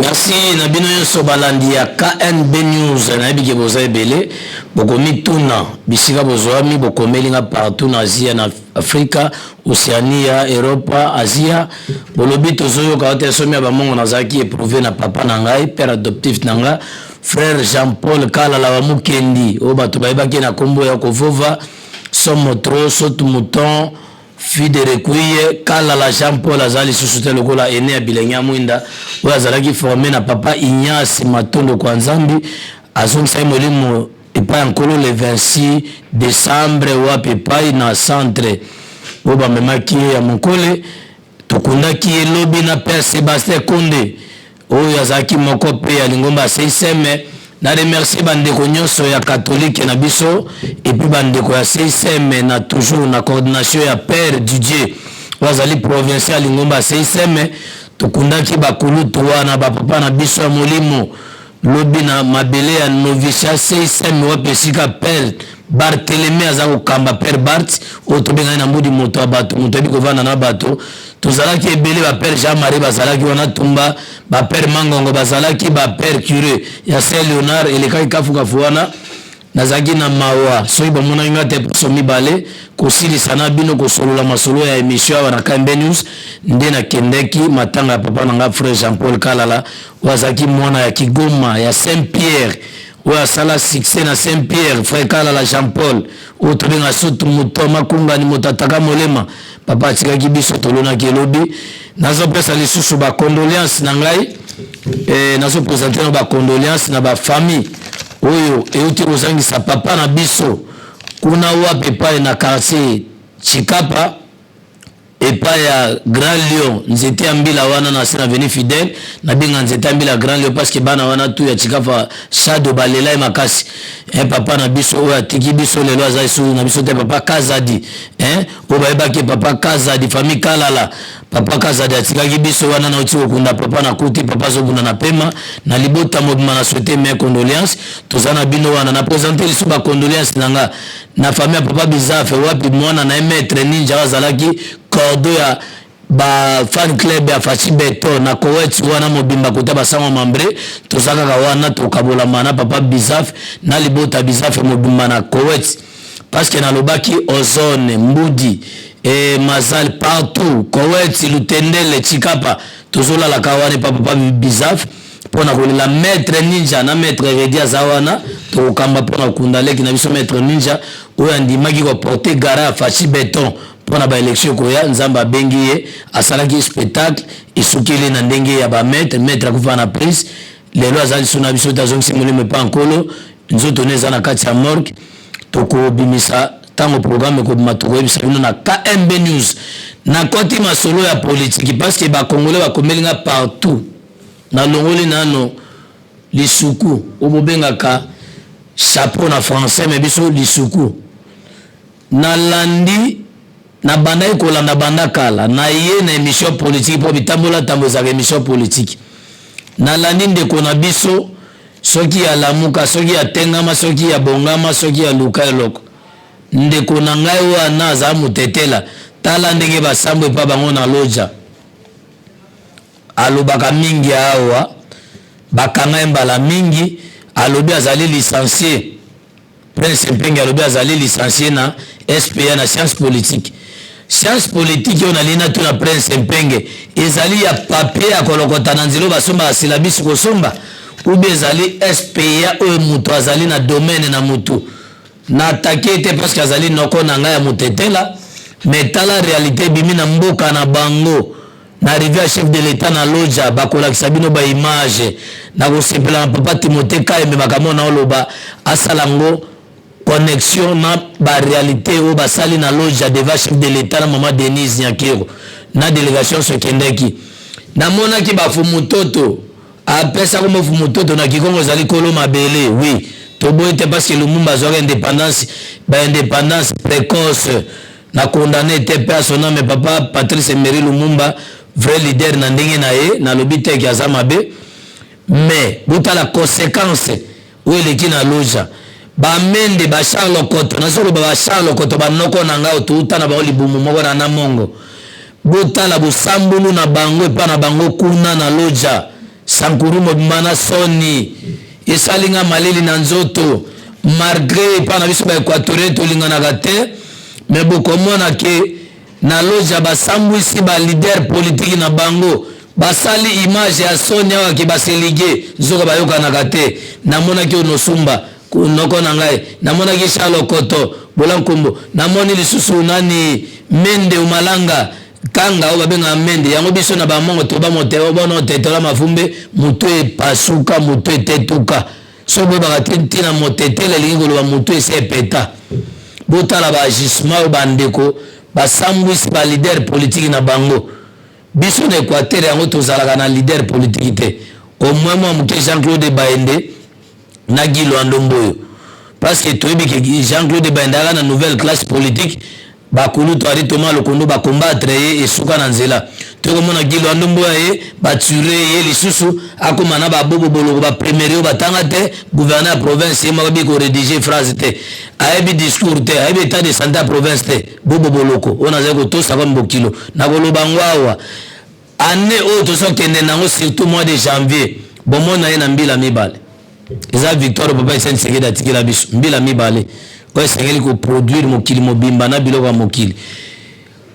Merci na bino nyonso balandi ya KNB News. Nayebi ke boza ebele, bokomituna bisika bozwami, bokomeli nga partout na Asia, na Afrika, Oceania, Europa, Asia. Bolobi tozoyoka yo te. Somi ya bamongo, nazalaki éprouvé na papa na ngai, père adoptif na nga, frère Jean-Paul Kalala wa Mukendi, oyo bato bayebaki na nkombo ya Kovova Somotro Sotu Mouton fille de Rekuye. Kalala Jean Paul aza lisusu te lokola aîné ya bilenge ya mwinda oyo azalaki formé na papa Ignace Matondo kwa Nzambi. Azongisaki molimo epai ya Nkolo le 26 décembre, wapi epai na centre oyo bamemaki ye ya Monkole. Tokundaki ye lobi na père Sébastien Konde, oyo azalaki moko mpe ya lingomba ya CICM. Na remercie bandeko nyonso ya katholike na biso et puis bandeko ya CICM, na toujours na coordination ya père Didier, oyo azali provincial ya lingomba ya CICM. Tokundaki bakulutu wana, bapapa na biso ya molimo, lobi na mabele ya noviciat CICM, wapi esika père Barthelemy aza kokamba, père Bart oyo tobengani na mbudi, moto ya bato, moto ayebi kovanda na bato. Tozalaki ebele, bapère Jean Marie bazalaki wana, tumba bapère Mangongo bazalaki, bapère curé ya Saint Léonard. Elekaki kafukafu wana. Nazalaki na mawa soki bamonaki nga te poso mibale kosilisa na bino kosolola masolo ya émission awa na KMB News. Nde nakendeki matanga ya papa na nga, frère Jean Paul Kalala, oyo azalaki mwana ya Kigoma ya Saint Pierre, oyo asala succès na Saint Pierre. Frère Kalala Jean Paul, oyo tobenga Sotu Moto Makungani, moto ataka molema, papa atikaki biso, tolonaki elobi. Nazopesa lisusu bacondoléance na ngai, nazoprésente na bacondoléance na bafamille oyo euti kozangisa papa na biso kuna wapi epai na quartier Chikapa, epai ya Grand Lion, nzete ya mbila wana na se na avenue Fidèle. Nabenga nzete ya mbila Grand Lion parce que bana wana tu ya Chikafa shado balela ye makasi. Papa na biso oyo atiki biso lelo, aza lisusu na biso te, papa Kazadi, oyo bayebaki papa Kazadi, famille Kalala. Papa Kazadi atikaki biso wana. Nauti kokunda papa, nakuti papa azobunda na pema. Na libota mobima na souhaite mes condoléances. Toza na bino wana. Na présente lisusu bacondoléance na nga na famille ya papa Bizafe, wapi mwana na ye maître Ninja azalaki cordo ya bafan club ya Faci Beton na Kowet wana mobimba, kota basango mambre. Toza kaka wana, tokabolama na papa Bizafe na libota Bizafe mobimba na Kowet, parce que nalobaki Ozone, Mbudi, Mazal, partout, Kowet, Lutendele, Chikapa, tozolalaka wana epa papa Bizafe mpona kolela maître Ninja na maître Redi aza wana. Tokokamba mpona kokunda leki na biso maître Ninja, oyo andimaki koporte gara ya Faci Beton mpona baélection ekoya. Nzambe abengi ye, asalaki spectacle, esukeli na ndenge ya bamaître. Maître akufa na prise, lelo aza lisusu na biso te, azongisi molimo epa Nkolo, nzoto ne eza na kati ya morgue. Tokobimisa ntango programme ekobima, tokoyebisa bino na KMB News. Nakoti masolo ya politiki parce que bakongolais bakomeli nga partout. Nalongoli nano lisuku oyo bobengaka chapeau na français, mais biso lisuku. Nalandi, nabandaki kolanda banda kala na ye na émission politique, mpo bitambola ntambo ezalaka émission politique. Nalandi ndeko na biso, soki alamuka, soki atengama, soki abongama, soki aluka eloko, ndeko na ngai wana aza motetela. Tala ndenge basambo epa bango na loja. Alobaka mingi awa, bakanga ye mbala mingi. Alobi azali licencié. Prince Mpenge alobi azali licencié na SPA, na science politique. Science politique oyo nalingi natuna Prince Mpenge, ezali ya papier ya kolokota na nzela oyo basombaka silabisi kosomba, ou ezali SPA oyo moto azali na domaine na motu? Na atake te parce que azali noko na ngai ya motetela, mais tala réalité ebimi na mboka na bango na arrivée ya chef de l'État na Loja. Bakolakisa bino baimage na kosepela na papa Timothée Kayembe. Makambo na oloba, asala yango connexion na baréalité oyo basali na Loja devant chef de l'État na mama Denise Nyakero na délégation. So ekendeki, namonaki bafumu toto apesaka mofumu toto na Kikongo, ezali kolo mabele. Oui, toboyi te parce que Lumumba azwaka indépendance, baindépendance précoce. Na condamné te mpe asona me papa Patrice Emery Lumumba, vrai leader na ndenge na ye. Nalobi teke aza mabe, mais botala conséquence oyo eleki na Loja. Bamende, bacharles Koto, nazoloba bacharles Koto, banoko na ngai touta na bango libumu moko na Namongo. Botala bosambulu na bango epa na bango kuna na Loja. Sankuru mobimba na soni esali nga malili na nzoto malgre epa na biso ba equatorien tolinganaka te mais bokomona ke na loja basambwisi ba leader politiki na bango basali image ya soni awa ke baselige nzoka bayokanaka te. Namonaki Onosumba noko na ngai, namonaki Charles Okoto Bola Nkombo, namoni lisusu nani Mende Omalanga Kanga oyo babengaka Mende yango biso na bamongo toba mote bono tetola mafumbe moto epasuka moto etetuka soki boyebaka te ntina motetela elingi koloba moto esi epeta. Botala ba agissement oyo bandeko basambwisi ba leader politiki na bango. Biso na Equateur yango tozalaka na leader politiki te, au moins mwa moke Jean Claude Baende na Guy Loando Mboyo, parce que toyebi ke Jean Claude Baende ayaka na nouvelle classe politique. Bakulutu Henri Thomas Lokondo ba combattre ye esuka na nzela. Toye komona Guy Loando Mboyo ye bature ye lisusu akoma na babobo boloko ba premier oyo batanga te, gouverneur ya province ye moko ayebi ko rediger phrase te, ayebi discours te, ayebi etat de sante ya province te. Bobo boloko oyo nazali kotosa comme bokilo nakoloba ngo awa annee oyo tozokende nango surtout mois de janvier bomona ye na mbila mibale eza victoire papa Etienne Tshisekedi atikela biso mbila mibale oyo esengeli koproduire mokili mobimba na biloko ya mokili.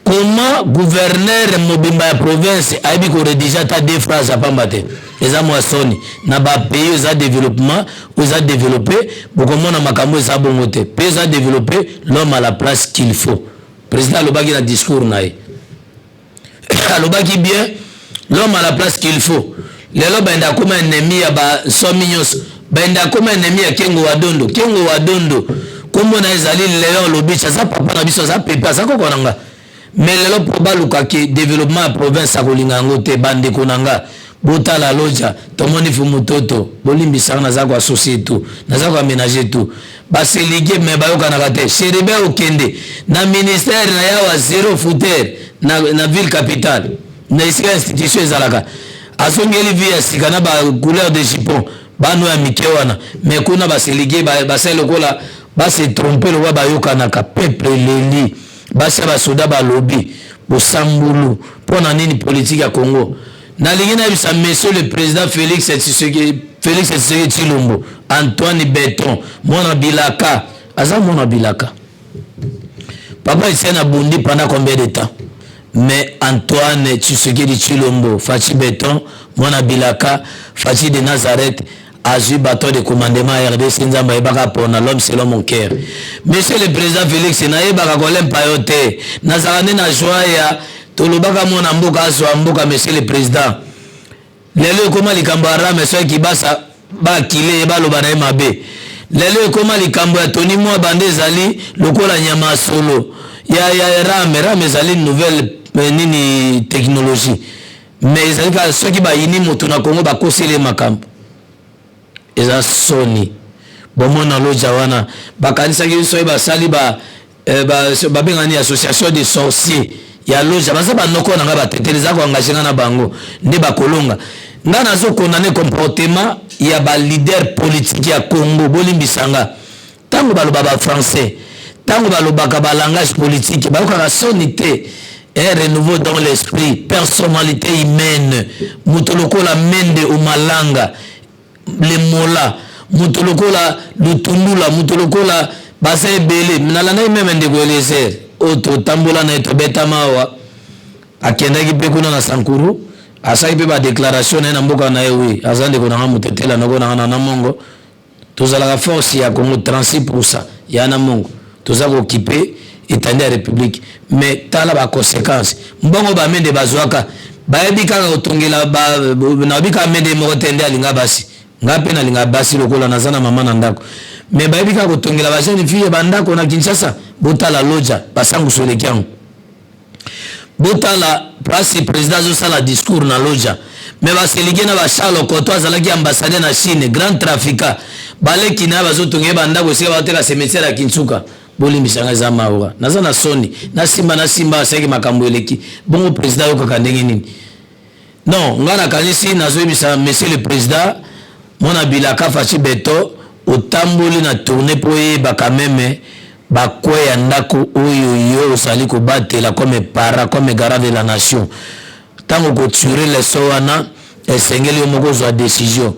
Comment gouverneur mobimba ya province ayebi koredige ata deux phrases ya pamba te? Eza mwa soni na ba pays eza developpement oyo eza developpe, bokomona makambo eza bongo te. Pays eza developpe, l'homme à la place qu'il faut. Président alobaki na discours na ye, alobaki bien, l'homme à la place qu'il faut. Lelo baenda akoma ennemi ya bansomi nyonso, baenda akoma ennemi ya Kengo Wadondo. Kengo Wadondo kombo na ye ezali Leon Lobich, aza papa na biso, aza pepe, aza koko na nga. Mais lelo mpo balukaki developpement ya province akolinga yango te. Bandeko na nga, botala loja tomoni Fumutoto, bolimbisaka naza koassocie tout, naza koaménage tout, baselike me bayokanaka te. Chérubin okende na ministère na yawa zero fouter na ville capitale na esika institution ezalaka, azongeli vie ya sika na bacouleur de jupon bano ya mike wana, me kuna baselike basali lokola base trompe lokola bayokanaka. Peuple eleli, basi ya basoda balobi bosambulu mpo na nini politike ya Congo. Nalingi nayebisa monsieur le président Félix Tshisekedi, Félix Tshisekedi Tshilombo, Antoine Beton, mwana bilaka, aza mwana bilaka. Papa Etienne abundi pendant combien de temps? Mais Antoine Tshisekedi Tshilombo, Fatshi Beton, mwana bilaka, Fatshi de Nazareth, azwi baton de commandement ya RDC. Nzambe ayebaka pona l'homme selon mon cœur. Monsieur le président Félix, nayebaka kolempa yo te, nazalaka nde na joie ya tolobaka mwana mboka azwa mboka. Monsieur le président, lelo ekóma likambo ya rame soki kibasa bakile ye baloba na ye mabe. Lelo ekóma likambo ya Tony Mwa bande ezali lokola nyama ya solo ya rame. Rame ezali nouvelle nini technologie, mais ezali kaka soki bayini moto na Kongo bakoseli ye makambo. Eza soni. Bomona loja wana bakanisaki soki basali ba babengani association de sorciers ya loja, baza banoko na ngai, batetele eza koengage ngai na bango nde bakolonga ngai. Nazokondane comportement ya baleader politique ya Congo. Bolimbisa nga, ntango baloba bafrançais, ntango balobaka balangage politique, bayokaka soni te. Un renouveau dans l'esprit, personnalité humaine, moto lokola Mende Omalanga Lemola, moto lokola Lutundula, moto lokola baza ebele. Nalandaki meme ndeko Eliezer oyo totambola na ye, tobetama awa, akendaki mpe kuna na Sankuru, asalaki mpe badéclaration na ye na mboka na ye. Wi, aza ndeko na nga motetela, noko na nga na Namongo. Tozalaka force ya Congo, 36 ya Namongo, toza kokipe etandi ya république. Mais tala baconséquence, mbongo bamende bazwaka, bayebi kaka kotongela. Nayebi kaka Mende moko te nde alinga basi, nga mpe nalinga basi lokola naza na mama na ndako, mais bayebi kaka kotongela bajeune fille bandako na Kinshasa. Botala loja basangusu eleki yango. Botala place président azosala discours na loja, mais baselike na bacharles Koto azalaki ambassadeur na Chine, grand trafiquant, baleki na ye bazotonga ye bandako esika bazoteka cimetière ya Kinsuka. Bolimbisanga, eza mawa, naza na soni. Nasimba nasimba asalaki makambo eleki bongo, président ayokaka ndenge nini? Non, ngai nakanisi nazoyebisa monsieur le président mwana bilaka Fatshi Beton, otamboli na tournée mpo oyebaka meme bakwe ya ndako oyo yo ozali kobatela comme para, comme garant de la nation. Ntango koture leso wana, Esengeli yo moko ozwa decision.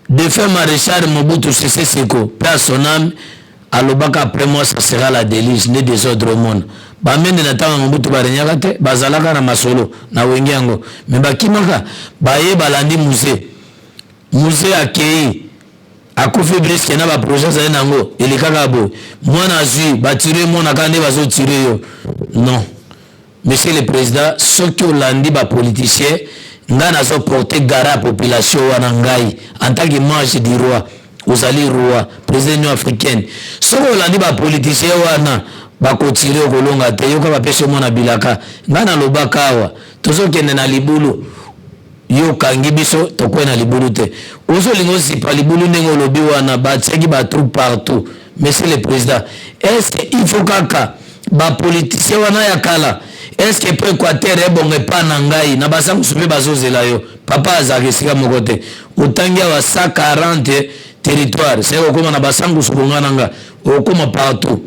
Defunt Marechal Mobutu Sese Seko, paix à son ame, alobaka après moi ça sera la deluge nde desordre omona. Ba Mende na tango ya Mobutu ba regnaka te, bazalaka na masolo na wenge yango mais bakimaka, baye balandi Mzee. Mzee akeyi, akufi brusque na ba projets azali na yango eleka kaka boye. Mwana azui, ba tirer mwana kaka nde bazo tirer yo. Non. Monsieur le president soki olandi ba politiciens ngai nazo porter gara ya population wana ngai en tant que mange du roi ozali roi president union africaine soki olandi ba politiciens wana bakotire okolonga te yoka bapesi yo mwana bilaka ngai nalobaka awa tozokende na libulu yo okangi biso tokwe na libulu te ozolinga ozipa libulu ndenge olobi wana batiaki ba trou partout monsieur le président est ce que il faut kaka ba politiciens wana ya kala est ce que po Equateur ebonga epa na ngai na basa mosusu mpe bazozela yo papa azalaka esika moko te otangi awa 140 territoire seke okoma na basangusu bonga na nga okoma partout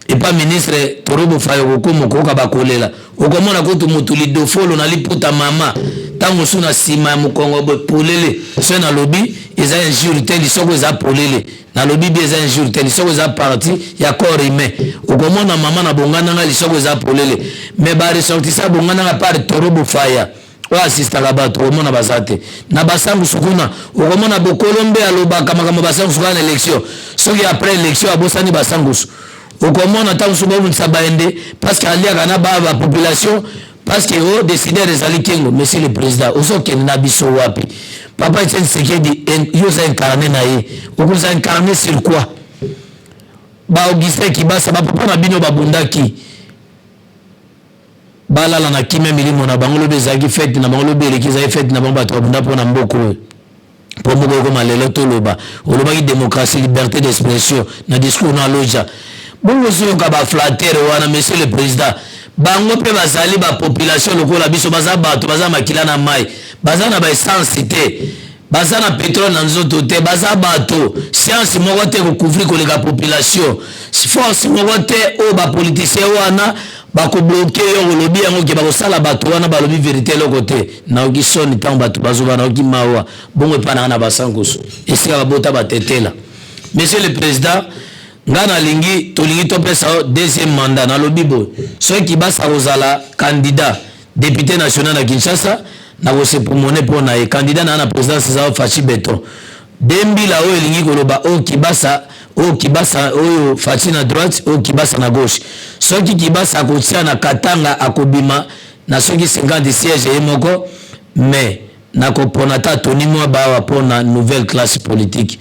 epa ministre Torobo Faye okokoma okoyoka bakolela okomona kutu mutu lidofolo na liputa mama ntango mosusu na nsima ya mokongo boye polele soki nalobi eza injure te lisoko eza polele Nalobi bien eza injure te lisoko eza partie ya corps humain okomona maman na bongana nga lisoko eza polele mais ba ressortissants ya bongana nga par taureau bofaya oyo assistaka bato okomona baza te na basangusu kuna okomona bokolo mbe alobaka makambo basangusu kaka na election soki après election abosani basangusu okomona ntango mosusu babundisa baende parce que aliaka na ba population Parce que oh decideur ezali kengo monsieur le president ozo kende na biso wapi papa Etienne Tshisekedi yo oza incarne na ye okoza incarne sur quoi ba Augustin Kibasa ba papa na bino babundaki balala na kimia milimo na bango lobi ezalaki fete na bango lobi eleki ezalaki fete na bango bato babunda mpo na mboka oyo mpo moko ekoma lelo toloba olobaki démocratie liberté d'expression na discours na loja bongo ozoyoka baflatere wana monsieur le président bango mpe bazali bapopulation lokola biso baza bato baza makila na mai baza na baessence te baza na pétrole na nzoto te baza bato science moko te kocouvrir koleka population force moko te oyo bapoliticien wana bakobloke yo olobi yango ke bakosala bato wana balobi verite eloko te Nayoki soni tango bato bazoba, nayoki mawa. Bongo epai na nga na Basankusu, esika babota batetela. Monsieur le President, nga nalingi, tolingi topesa yo deuxième mandat. Nalobi boye, soki Kibasa akozala candidat depute national na Kinshasa, nakosepumone mpo na ye. Candidat na nga na presidence eza Fatshi Beton. De mbila oyo elingi koloba oyo Kibasa, oyo Kibasa, oyo Fatshi na droite, oyo Kibasa na gauche. Soki Kibasa akotia na Katanga, akobima na soki 50 siège ye moko mais nakopona ata Tony Mwaba awa mpo na nouvelle classe politique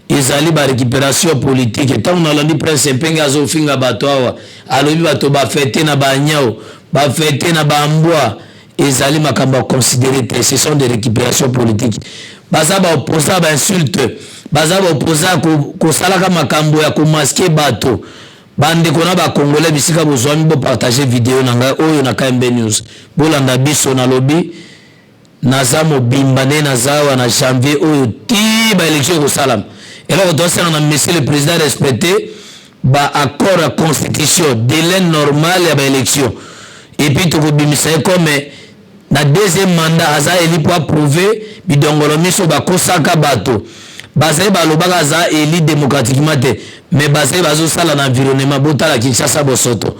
ezali ba récupération politique ntango nalandi prince epenge azofinga bato awa alobi bato bafete na banyau bafete na bambwa ezali makambo ya considere te ce sont des récupérations politiques baza baopposa bainsulte baza baopposa kosalaka makambo ya komaske bato Ba ndeko na ba congolais bisika bozuami bo partager video na ngai oyo na KMB News. Bolanda biso nalobi naza mobimba nde naza awa na janvier oyo ti ba election ekosalama. Eloko tosenga na monsieur le president respecter ba accord ya constitution delai normal ya ba election et puis tokobimisa ye comme na deuxième mandat aza eli po approuver bidongolo miso bakosaka bato bazali balobaka aza eli démocratiquement te mais bazali bazosala na environnement botala Kinshasa bosoto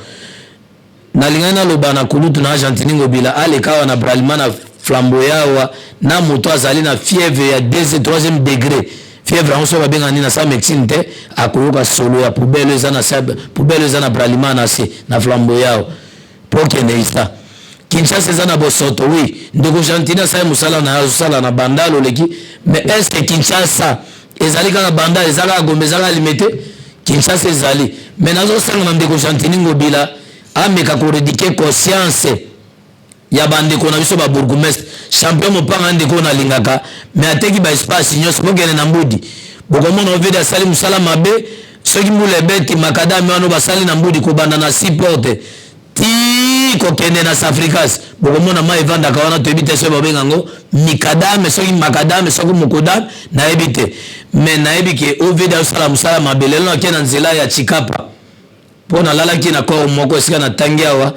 nalingaki naloba na kulutu na Argentine Ngobila aleka awa na Bralima na flamboya awa na moto azali na fièvre ya deuxième troisième degré fièvre yango soki babenga nini na sa médecine te akoyoka solo ya poubelle eza na poubelle eza na Bralima na se na flamboya awa po okende ista Kinshasa eza na bosoto oui ndeko Gentiny asali mosala na azosala na bandal oleki mais est ce que Kinshasa ezali kaka bandal eza kaka Gombe eza kaka limete Kinshasa ezali mais nazosenga na ndeko Gentiny Ngobila ameka koredike conscience ya bandeko na biso ba bourgmestre champion mopanga ndeko oyo nalingaka mais ateki ba espace nyonso bokende na mbudi bokomona ovedi asali mosala mabe soki mbula ebeti makadame wana basali na mbudi kobanda na six porte ti kokende na safricas bokomona mai evandaka wana toyebi te soki babenga yango mikadame soki makadame soki mokodame nayebi te me nayebi ke ovd azosala mosala mabe lelo nake na nzela ya chikapa mpo nalalaki na corps moko esika natangi awa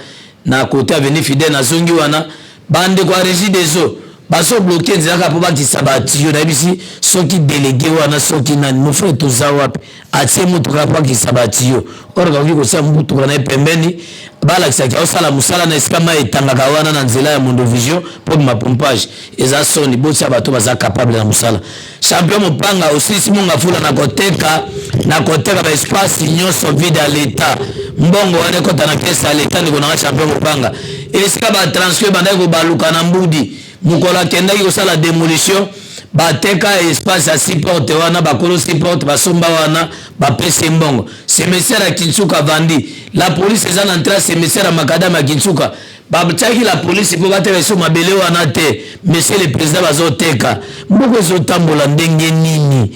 na kote avenue fidèle nazongi wana bandeko ya régie des eaux. Bazo bloquer nzela kaka po bakisa ba tuyaux nayebisi soki delegue wana soki nani mon frère toza wapi atie mutuka kaka po akisa ba tuyaux or akoki kotia mutuka na ye pembeni balakisa ke aosala musala na esika mayi etangaka wana na nzela ya mondovision po bima pompage eza soni botia bato baza capable na musala champion mopanga osilisi mongafula na koteka na koteka ba espace nyonso vide ya l'etat mbongo wana ekota na kese ya l'etat ndeko nanga champion mopanga esika ba transfert ebandaki kobaluka na mbudi mokolo akendaki kosala demolition bateka espace ya six porte wana bakolo six porte basomba wana bapesi ye mbongo cimetière ya Kinsuka vandi la police eza na entrée ya cimetière ya makadam ya Kinsuka Batiaki la police po bateka lisusu mabele wana te monsieur le president bazoteka mboka ezotambola ndenge nini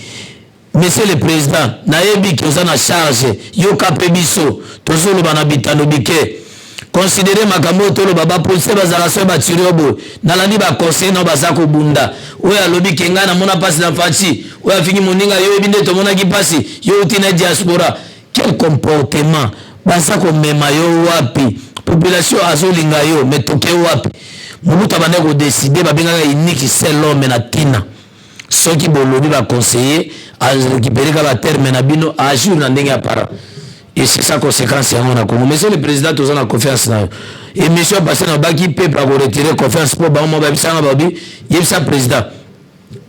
monsieur le president nayebi ke oza na charge yoka pe biso tozoloba na bitando bike considere makambo oyo toloba bapolisier bazalaka soki batiri yo boye nalandi baconseiller nao baza kobunda oyo alobi ke ngai namona mpasi na Fatshi oyo afingi moninga yo oyebi nde tomonaki mpasi yo uti na diaspora Quel comportement? Baza komema yo wapi? Population azolinga yo mais toke wapi? Mobutu abandaki ko decider babengaka unique seul homme na tina. Soki bolobi ba conseiller a recuperer ka ba terme na bino a agir na ndenge ya parent. Et c'est ça conséquence yango na Congo. Monsieur le président toza na confiance na yo. Émission passée na baki peuple ako retirer confiance po bango moko bayebisanga babi yebisa président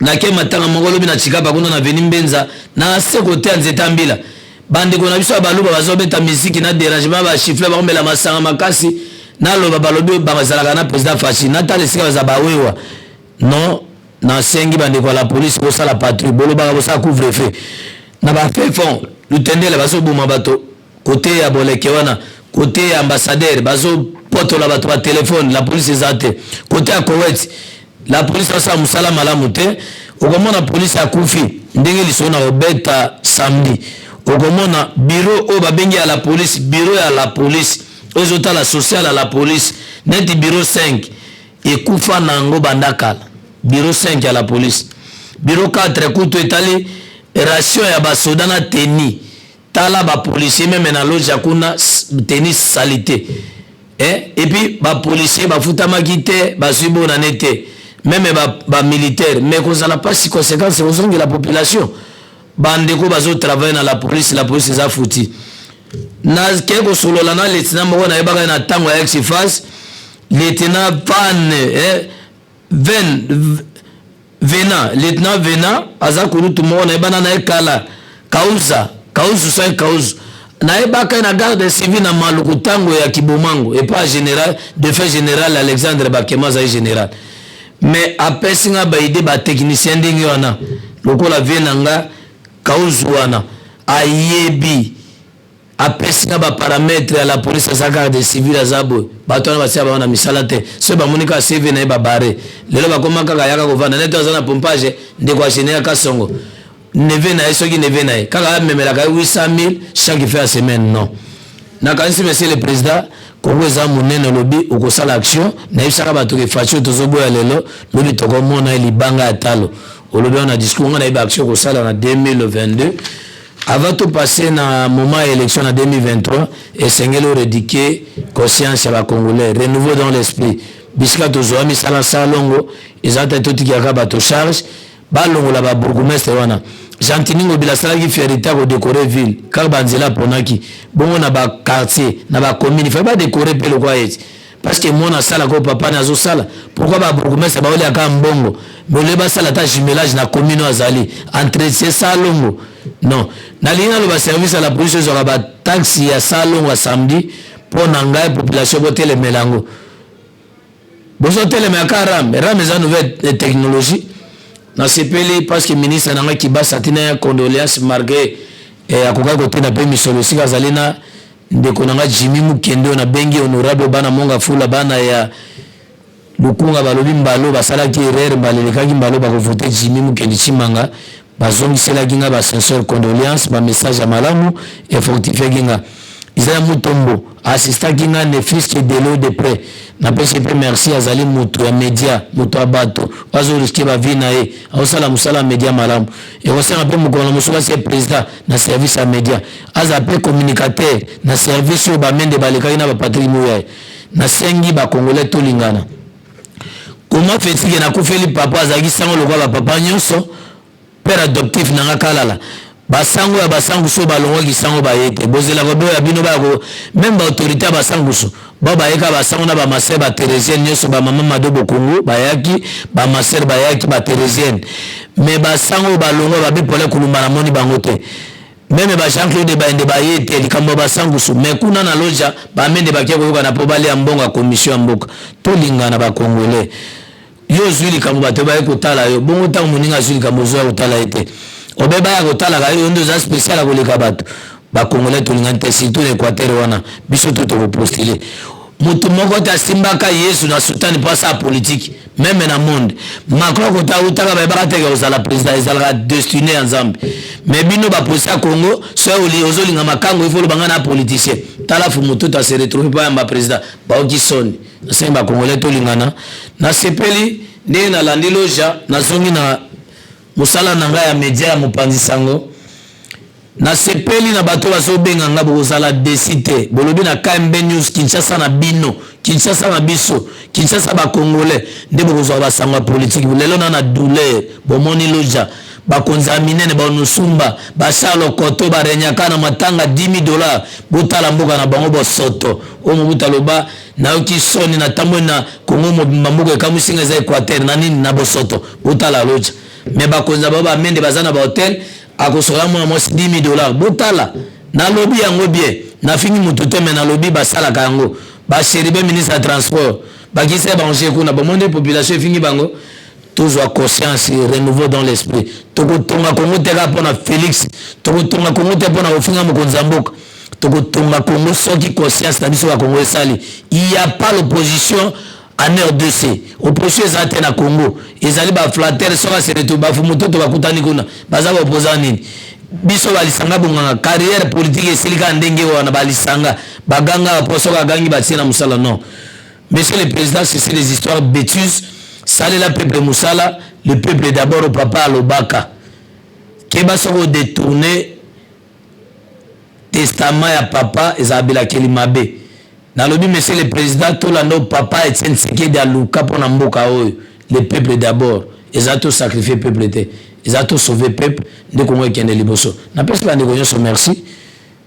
Nake matanga moko lobi na Tshikapa kuna na avenue Mbenza na se kote ya nzete ya mbila. Bandeko na biso ya baluba bazobeta miziki na derangement ba chiffle bakomela masanga makasi naloba balobi bazalaka na president Fatshi natala esika baza bawewa non nasengi bandeko ya la police bosala patrouille bolobaka bosala couvre feu na ba fin fond lutendele bazoboma bato kote ya boleke wana kote ya ambassadeur bazopotola bato ba telefone la police eza te kote ya Koweït la police asala mosala malamu te okomona police akufi ndenge lisolo na kobeta samedi okomona bureau oyo babengi ya la police bureau ya la police oyo ezotala social ya la police neti bureau 5 ekufa na yango banda kala bureau 5 ya la police bureau 4 kutu etali ration ya basoda na teni Tala ba policiers meme na loja kuna tenue salite eh et puis ba policiers bafutamaki te bazui bonne annee te meme ba, ba militaires mais kozala pasi consequence ekozongela population ba ndeko bazo travailler na la police la police eza fouti nake kosolola na lieutenant moko nayebaka ye na ntango ya ex-phase lieutenant van eh, ven Vena, lieutenant Vena aza kulutu moko nayebana na ye kala, Kauza, Kauzu soki Kauzu. Nayebaka ye na garde civile na Maluku tango ya Kibomango epa ya general defunt general Alexandre Bakema azali general. Mais apesi nga ba idee ba techniciens ndenge wana lokola vieux na nga Kauzu wana ayebi Apesi nga ba parametre ya la police aza garde civile aza boye bato wana batia bango na misala te soki bamoni kaka CV na ye ba barre lelo bakoma kaka yaka kovanda neti aza na pompage ndeko ya general Kasongo neveu na ye soki neveu na ye kaka amemelaka ye 800 000 chaque fin ya semaine non nakanisi monsieur le président Congo eza monene olobi okosala action nayebisaka bato ke Fatshi oyo tozoboya lelo lobi tokomona ye libanga ya talo olobi wana discours nga nayebi action okosala na 2022 Avant to passer na moment ya election na 2023, esengeli o reeduquer conscience ya ba congolais, renouveau dans l'esprit. Bisika tozuami sala salongo, eza te totikela kaka bato charge, balongola ba bourgmestre wana. Gentiny Ngobila asalaki fierite ya ko decorer ville, kaka ba nzela aponaki, bongo na ba quartier, na ba commune, il fallait ba decorer pe lokola ye ti. Parce que mwana asalaka oyo papa ne azosala pourquoi ba bourgmestre baolia kaka mbongo mais olie basala ata jumelage na commune oyo azali entretien salongo non nalingi naloba service ya la police ezwaka ba taxe ya salongo ya samedi mpo na ngai population botelemela yango bozotelemela kaka ram ram eza nouvelle technologie nasepeli parce que ministre na ngai kibasa atina ya condoléance malgré eh, akokaki kotinda mpe misolo esika azali na Ndeko na nga Jimmy Mukende oyo nabengi honorable bana Monga Fula bana ya Lukunga balobi mbala basalaki erreur mbala elekaki mbala bakovote Jimmy Mukendi Tshimanga bazongiselaki nga ba sincère condoléances ba message ya malamu efortifiaki nga Isaiah Mutombo assistaki nga ne fût-ce que de l'eau de près napesi mpe merci azali moto ya media moto ya bato azo risque ba vie na ye aosala mosala ya media malamu ekosenga mpe mokolo na mosusu asi président na service ya media Aza pe communicateur na service oyo ba Mende balekaki na ba Patrick Muyaya. Nasengi ba Congolais tolingana. Comment fait-il que nakufeli papa azalaki sango lokola ba papa nyonso, père adoptif na nga kalala. Basango ya basangusu oyo balongwaki sango baye te. Bozela koboya bino baya ko meme ba autorite ya basangusu bao bayeka basango na ba ma sœur ba theresienne nyonso ba mama mado bokungu bayaki ba ma sœur bayaki ba theresienne mais basango oyo balongwa babe pole kulumba namoni bango te. Meme ba Jean Claude Bayende baye te likambo ya ba sangusu mais kuna na loja ba mende bake koyokana po balia mbongo ya commission ya mboka. Tolingana ba congolais. Yo ozui likambo bato baye kotala yo bongo tango moninga azui likambo ozoya kotala ye te obe baya kotalaka yo yonde oza special ya koleka bato. Ba congolais tolingani te surtout na Equateur wana biso tout toko postuler. Mutu moko te asimbaka yesu na soutane po asala politique meme na monde Macron kota awutaka bayebaka te ke akozala president ezalaka destine ya nzambe mais bino ba policier ya Congo soki ozolinga makango il faut oloba nga na politicien tala fumututu a se retrouver po ayamba president bayoki soni nasengi ba congolais tolingana nasepeli ndenge nalandi loja nazongi na mosala na ngai ya media ya mopanzi sango. Nasepeli na bato bazo benga nga bokozala desi te bolobi na KMB news Kinshasa na bino Kinshasa na biso Kinshasa ba congolais nde bokozwa ba sango ya politique lelo na na douleur bomoni loja bakonzi ya minene ba onusumba ba Charles Okoto ba regnaka na matanga 10000 dollars botala mboka na bango bosoto oyo Mobutu aloba nayoki soni na tamboli na Congo mobimba mboka ekamwisi nga eza Equateur na nini na bosoto botala loja mais bakonzi na bango ba mende baza na ba hotel Akosokola mwana mwasi 10000 dollars botala nalobi yango bien nafingi mutu te mais nalobi basalaka yango ba cheribe ministre ya transport bakisa ye bange kuna bomoni nde population efingi bango tozwa conscience renouveau dans l'esprit tokotonga Congo te kaka mpona Felix tokotonga Congo te mpona kofinga mokonzi ya mboka tokotonga Congo soki conscience na biso ba Congo esali il y a pas l'opposition En rdc opposition eza te na Congo ezali ba flatteur soki a se retrouve ba fumutoto bakutani kuna baza ba opposant nini biso ba lisanga bonganga carrière politique esili kaka ndenge wana ba lisanga baganga po soki agangi batie na musala non monsieur le président cessez les histoires bêtises salela peuple musala le peuple d'abord papa alobaka keba soki o detourner Testament ya papa ezala bilakeli mabe. Nalobi monsieur le president tolanda oyo papa Etienne Tshisekedi aluka pona mboka oyo le peuple d'abord eza to sacrifier peuple te eza to sauver peuple nde Congo ekende liboso. Napesi ba ndeko nionso merci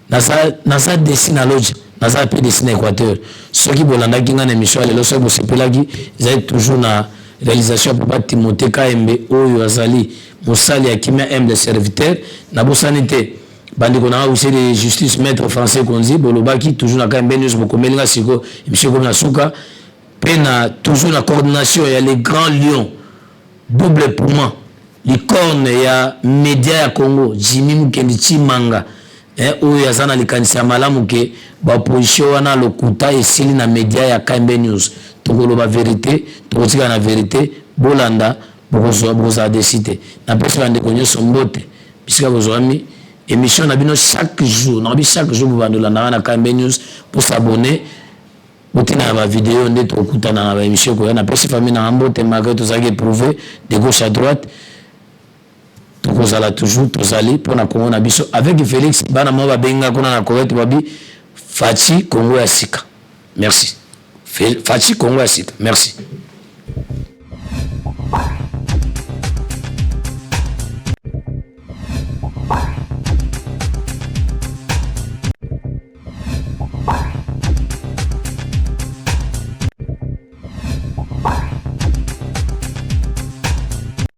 naza naza desi na lodja naza pe desi na Equateur soki bolandaki nga na emission ya lelo soki bosepelaki ezali toujours na realisation ya papa Timothee Kayembe oyo azali mosali ya kimia humble serviteur nabosani te Bandeko na nga huissier de justice maitre français konzi bolobaki toujours na KMB news bokomeli nga siko emission ekomi na suka pe na toujours na coordination ya le grand lion double poumon licorne ya media ya Congo Jimmy Mukendi Tshimanga eh, oyo aza na likanisi ya malamu ke ba opposition wana lokuta esili na media ya KMB news tokoloba verite tokotika na verite bolanda bokozwa bokozala desi te napesi bandeko nyonso mbote Bisika bozwami emission na bino chaque jour nakobi chaque jour bobanda olandaka na KMB News bo s'abonner botina na ba video nde tokutana na ba emission koya napesi famille na mbote malgré tozalaki éprouvé de gauche à droite tokozala toujours tozali mpo na Congo na biso avec Felix bana moko babenga kuna na Koweït babi Fatshi Congo ya sika merci Fatshi Congo ya sika merci.